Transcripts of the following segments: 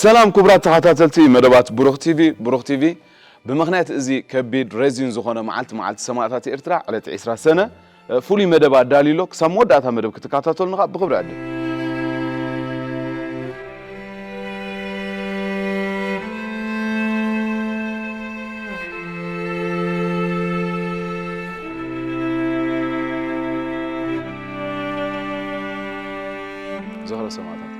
ሰላም ክቡራት ተኸታተልቲ መደባት ብሩኽ ቲቪ። ብሩኽ ቲቪ ብምኽንያት እዚ ከቢድ ረዚን ዝኾነ መዓልቲ፣ መዓልቲ ሰማእታት ኤርትራ፣ ዕለት ዕስራ ሰነ፣ ፍሉይ መደብ ኣዳልዩ ኣሎ። ክሳብ መወዳእታ መደብ ክትከታተሉና ብኽብሪ ዕድም። ዝኽረ ሰማእታት።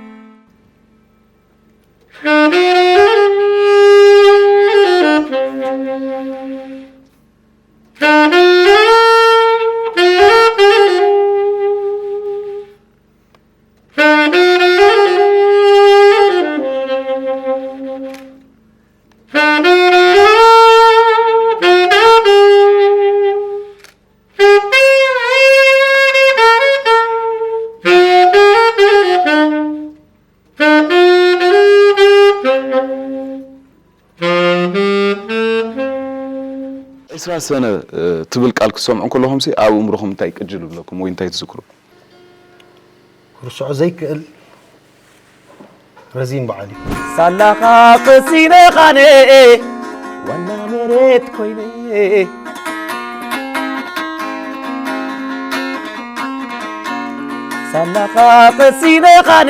ዕስራ ሰነ፣ እ፣ ትብል ቃል ክትሰምዑ ከለኹምሲ ኣብ ኣእምሮኹም እንታይ ቅጅል ይብለኩም ወይ እንታይ ትዝክሩ? ክርስዖ ዘይክእል ረዚን በዓል እዩ። ሳላኻ ቀሲነ ኻነ ዋና መሬት ኮይነ ሳላኻ ቀሲነ ኻነ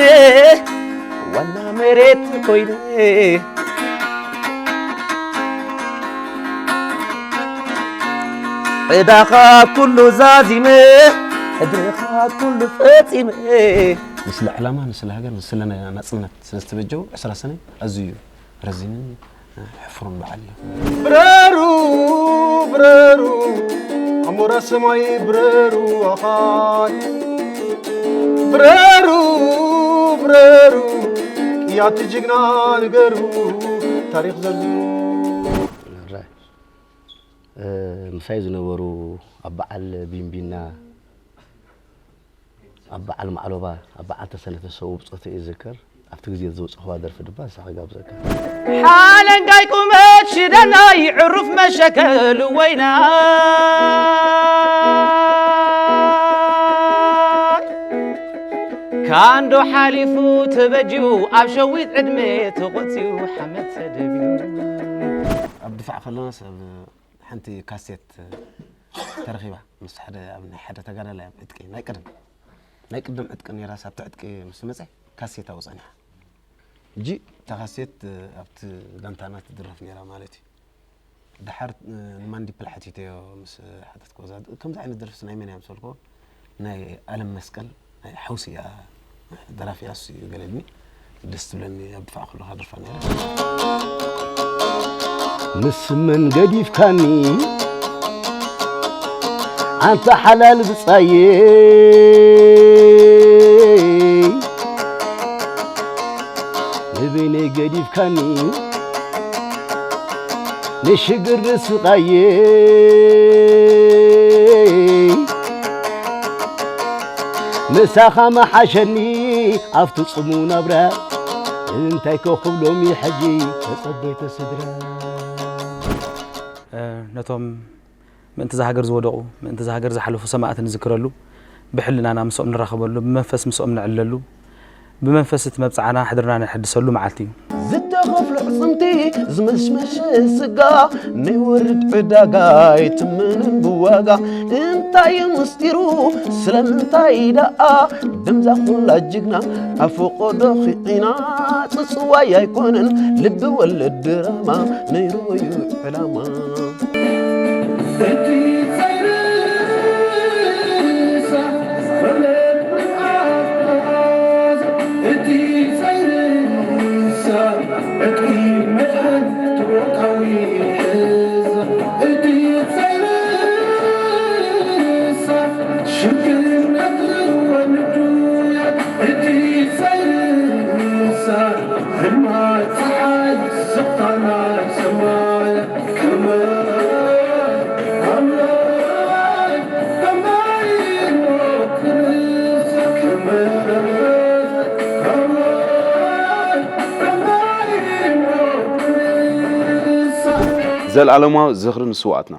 ዋና መሬት ኮይነ ዕዳኻ ኩሉ ዛዚመ ሕድርኻ ኩሉ ፈጺመ ንስለ ዕላማ፣ ንስለ ሃገር፣ ንስለ ናጽነት ስለ ዝተበጀው ዕስራ ሰነ ኣዝዩ ረዚንን ሕፍሩን በዓል እዩ። ብረሩ ብረሩ ኣሞራ ሰማይ ብረሩ ኣኻይ ብረሩ ብረሩ ቅያቲ ጅግና ንገሩ ታሪኽ ዘርዝሩ ምሳይ ዝነበሩ ኣብ በዓል ቢንቢና ኣብ በዓል ማዕሎባ ኣብ በዓል ተሰነተ ሰው ብጾተ ይዝከር ኣብቲ ግዜ ዘውፅኽዋ ደርፊ ድማ ንሳ ክጋብዘካ ሓለንጋይ ቁመት ሽደናይ ዕሩፍ መሸከል ወይና ካንዶ ሓሊፉ ተበጅዩ ኣብ ሸዊት ዕድመ ተቖፅዩ ሓመድ ተደብዩ ኣብ ድፋዕ ከለና ሰብ ሓንቲ ካሴት ተረኺባ ምስ ሓደ ኣብ ናይ ሓደ ተጋዳላይ ኣብ ዕጥቂ ናይ ቅድም ናይ ቅድም ዕጥቂ ነይራ ሳብቲ ዕጥቂ ምስ መፀ ካሴት ኣብኡ ፀኒሓ እጂ እታ ካሴት ኣብቲ ጋንታና ትድረፍ ነይራ ማለት እዩ ድሓር ንማንዲፕል ሓቲተዮ ምስ ሓተትክዎ እዛ ከምዚ ዓይነት ደርፍስ ናይ መን እያ ምስ በልክዎ ናይ ኣለም መስቀል ናይ ሓውሲ እያ ደራፊ እያ እሱ እዩ ገለ ኢልኒ ደስ ትብለኒ ኣብ ድፋዕ ከለኻ ደርፋ ነይረ ምስ መን ገዲፍካኒ ኣንታ ሓላል ብጻየይ ንበይነይ ገዲፍካኒ ንሽግር ስቓየይ ምሳኻ መሓሸኒ ኣብቲ ጽሙ ናብራ እንታይ ከኽብሎም እዩ ሕጂ ተጸበይተ ስድራ ነቶም ምእንቲ እዛ ሃገር ዝወደቑ ምእንቲ እዛ ሃገር ዝሓለፉ ሰማእት ንዝክረሉ ብሕልናና ምስኦም ንራኸበሉ ብመንፈስ ምስኦም ነዕልለሉ ብመንፈስ እቲ መብጽዓና ሕድርና ነሐድሰሉ መዓልቲ እዩ። ዝተኸፍሎ ዕፅምቲ ዝመሽመሸ ስጋ ናይ ወርድ ዕዳጋ ኣይትመንን ብዋጋ እንታይ ምስጢሩ ስለምንታይ ደኣ ደምዛ ኩላ ጅግና ኣፈቆዶ ኺዒና ጽጽዋይ ኣይኮነን ልቢ ወለድ ድራማ ነይሩ እዩ ዕላማ ዘልኣለማዊ ዝኽሪ ንስውኣትና።